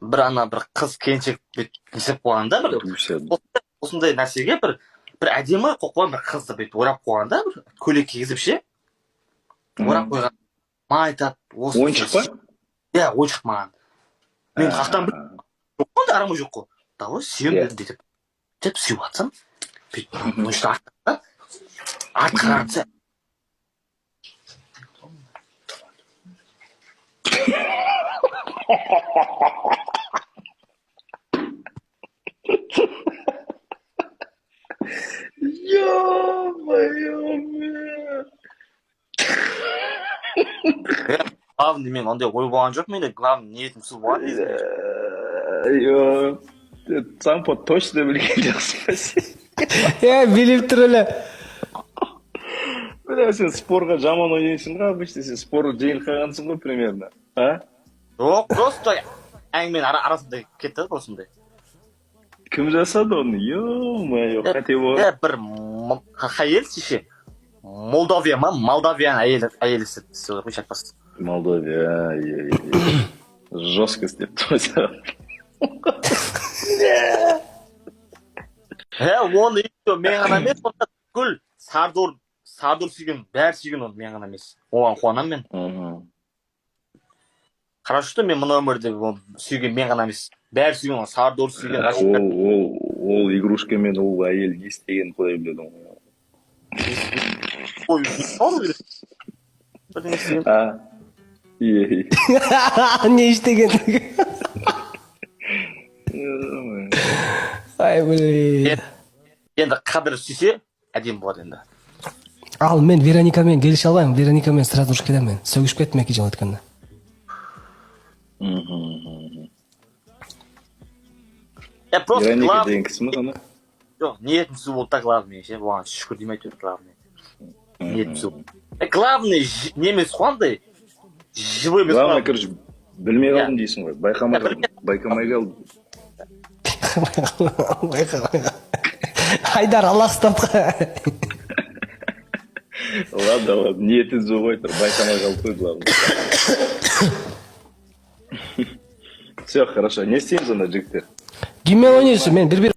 Бір ана бір қыз келіншек бүйтіп не істеп қойған да, бір Дуся. осындай нәрсеге бір әдемі қойып қойған, бір қызды бүйтіп орап қойған да, бір көйлек кигізіп ше, орап қойған. Маған айтады осы. Ойыншық па? Иә, ойыншық маған. Мен қаяқтан білейін? Жоқ қой, ондай арам ой жоқ қой. Давай сүйемін Иә. дедім, бүйтіп деп сүйіп жатсам, бүйтіп мына артқа артқа қаратса. Ё-моё! Главный, мен ондай ой болған жоқ менде, главный ниетім сол болған негізі. Ё, Сампо точно білген жоқсың сен. Е, билеп тұр эле. Бля, сен спорға жаман ойнайсың ғой, обычно сен спор жеңіліп қалғансың ғой примерно. А? Жоқ, просто әңгіменің арасында кетті да осындай. Кім жасады оны? Ё-моё, қате болған. Е, бір әйел ше, Молдавия ма, Молдавияның әйелі істеп қойшы, айтпасын. Молдавия, иә, иә. Жестко істепті ғой саған. Е, оны еще мен ғана емес, онда бүкіл Сардор сүйген, бәрі сүйген оны, мен ғана емес. Оған қуанамын мен. Хорошо, что мен мына өмірде оны сүйген мен ғана емес, бәрі сүйген оны, Сардор сүйген. Ол игрушкамен ол әйел не істегенін құдай біледі ғой. Ой, не бірдеңе істеген. А? Иә. Не істеген? Ё-моё. Ай, блин. Енді Қадір сүйсе, әдемі болады енді. Ал мен Вероникамен келіше албайм. Вероникамен сразу урушуп кетем мен. Сөгүшүп кеттим эки жолу өткөндө. Е, просто Вероника главный деген кісі ме ғана? Жоқ, ниетім түзу болды да, главный ше, оған шүкір деймін әйтеуір, главный ниетім түзу. Е, главный не емес қой, андай живой емес Главное, қой. короче, білмей Иә. қалдым дейсің ғой, байқамай қалдым, байқамай қалдым. Байка, байка. Айдар, Аллах ұстатқа. Ладно, ладно, ниеті түзу ғой тұр, байқамай қалды ғой, главное. Все, хорошо, не істейміз онда, жігіттер? Ким менен ойнойсуң? Мен бир бир